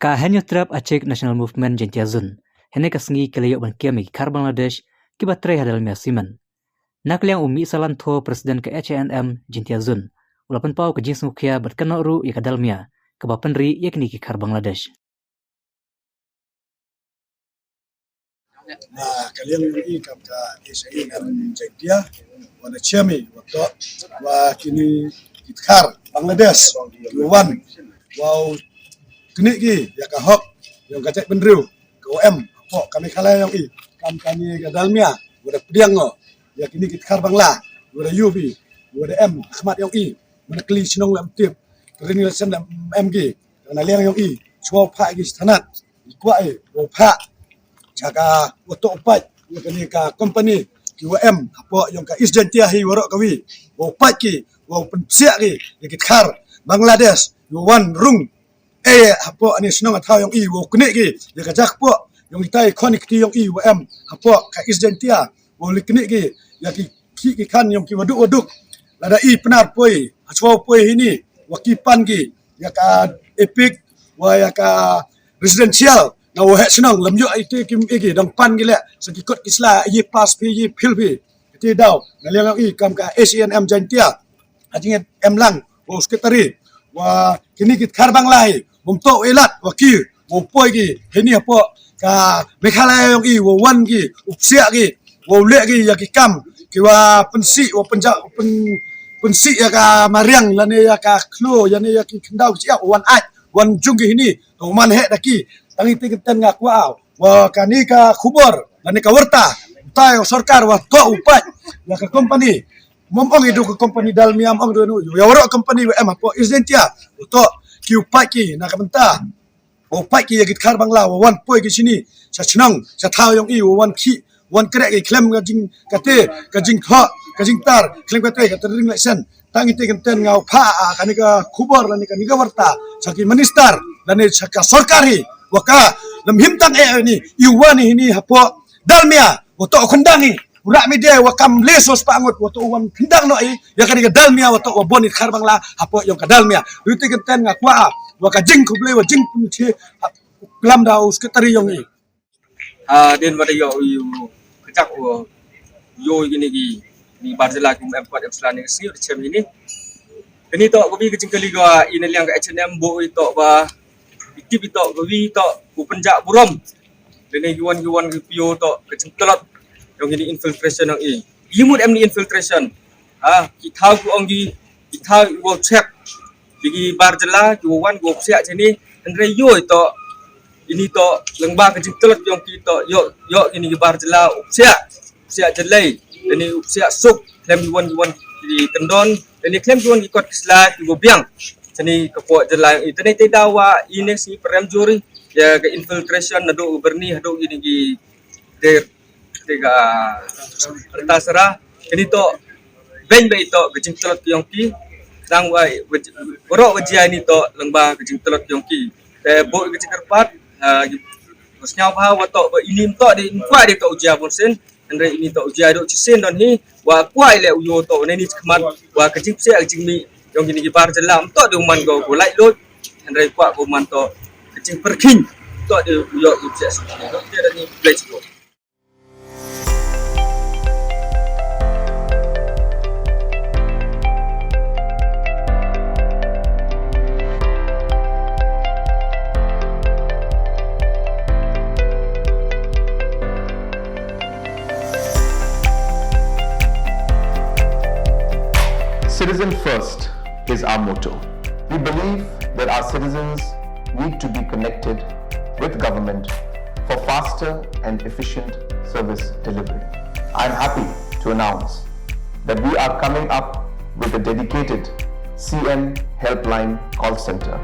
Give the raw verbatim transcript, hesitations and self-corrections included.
Ka Hynñiewtrep Achik National Movement Jaintia Zone hynne ka sngi ki la ïoh ban kem ïa ki khar Bangladesh kiba trei ha Dalmia Cement. Na ka liang u Mihsalantho, President ka H A N M Jaintia Zone, u la pynpaw ka jingsngewkhia bad kynnoh ruh ïa ka Dalmia kaba pynri ïa kine ki khar Bangladesh. Na ka liang jong i kam ka H A N M Jaintia, wa na chem i wa toh wa kine ki khar Bangladesh ki wan, wa u knieh ki ïa ka hok jong ka jaitbynriew ka wa em hapoh ka Meghalaya jong i. Kam kane ka Dalmia wa da pdiang noh ïa kine ki khar Bangla, wa da ïuh i, wa da em ha khmat jong i, wa da kylli shnong lem tip, training lesson lem em ki. Na liang jong i, shuwa u phah ki sha thanat, i kwah i wa u phah sha ka, wa toh u pait ïa kane ka company ki wa em hapoh jong ka East Jaintia hi waroh kawi, wa u pait ki, wa u pynpsiah ki ïa ki khar Bangladesh ki wa wan rung eh hapoh ane shnong ha thaw jong i, wa u knieh ki ïa ka jaka poh jong kitai khon ki kti jong i wa em hapoh ka East Jaintia, wa u leit knieh ki ïa ki khih ki khan jong ki wa duk wa duk. Lada i Pnar poi, ha shuwa u poi hini, wa ki pan ki ïa ka EPIC, wa ïa ka residential, na wa heh shnong lem ïoh ite kim ïa ki dang pan ki leh sa ki kot ki sla, ïa pass phi, ïa fill phi. Kite daw na liang jong i kam ka H A N M Jaintia, ha jingim em lang wa u secretary, wa kine ki khar Bangla hi, bym toh u ilat wa ki, wa u poi ki hini hapoh ka Meghalaya jong i, wa wan ki, u psiah ki, wa u leh ki ïa ki kam ki wa pynsih, wa pynja, pyn, pynsih ïa ka mariang lane ïa ka khlo, ïa ne ïa ki khyndaw ki siap, wan ait, wan jung ki hini, to man heh da ki. Tang ite ki ten nga kwah wa kane ka khubor lane ka warta tai u sorkar wa toh u pait ïa ka company. Mom ong i du ka company Dalmia, mom ong du nu, ïa waroh company wa em hapoh East Jaintia, u toh ki u pait ki na ka bynta wa u pait ki ïa ki khar Bangla wa wan poi ki shini sha shnong sha thaw jong i, wa wan khih, wan kreh ki khlem ka jing kate, ka jingthoh, ka jingtar, khlem kate ka training lesson. Tang ite ki ten nga u phah, ah, kane ka khubor lane kane ka warta sha ki minister lane sha ka sorkar hi, wa ka lem him tang eh ni, i wan hini hapoh Dalmia wa toh u khyndang i, u rah mi de wa kam le so spah ngut, wa toh u wan khyndang noh i ïa kane ka Dalmia, wa toh wa bun i khar Bangla hapoh jong ka Dalmia. Ite ki ten nga kwah wa ka jingkhublei, wa jingpynthie klam da u secretary jong i. Hadien ba da ïoh u kjak u ïoh kine ki, kine bar jylla ki em kot em sla ne sngi u da chem kine. Kane toh ka wi ka jingkylli ka i na liang ka H A N M, bun i toh ba i tip i toh ka wi toh u pynjah burom. Lane ki wan ki wan ki pio toh ka jingtlot jong kine infiltration jong i. I mut em ni infiltration. Ha, ki thaw ki ong ki, ki thaw i wa check. Ki, ki bar jylla ki wa wan ki wa psiah chini, hynrei ïoh i toh, ini toh lyngba ka jingtlot yong ki toh, ïoh, ïoh kini ki bar jylla u psiah, psiah jyllei, ini u psiah suk, khlem ki wan, ki wan ki kyndon, ini khlem ki wan ki kot ki sla ki wa biang. Chini ka pok jylla, i tani te dawa, ini si prem juri, ïa ka infiltration naduh ka byrni haduh kini ki der te ka rta sara. Kini toh beiñ beiñ toh ka jingtlot yong ki. Dang wa, wa, waroh wa jia ini toh lyngba ka jingtlot yong ki. Te bun ka jingkyrpad, ah, ki, wa sñiaw bha wa toh wa ini toh di, kwah di toh u jia bun sien. Hynrei ini toh u jia dok chisien don hi, wa kwah i leh u ïoh toh wa nani khmat, wa ka jingpsiah ka jingmih yong kini ki bar jylla, toh di u man ko, ko laitluid. Hynrei kwah ko man toh ka jingpyrkhing, toh di u ïoh u psiah suk. Toh di ni pledge ko. Citizen first is our motto. We believe that our citizens need to be connected with government for faster and efficient service delivery. I'm happy to announce that we are coming up with a dedicated C M helpline call center.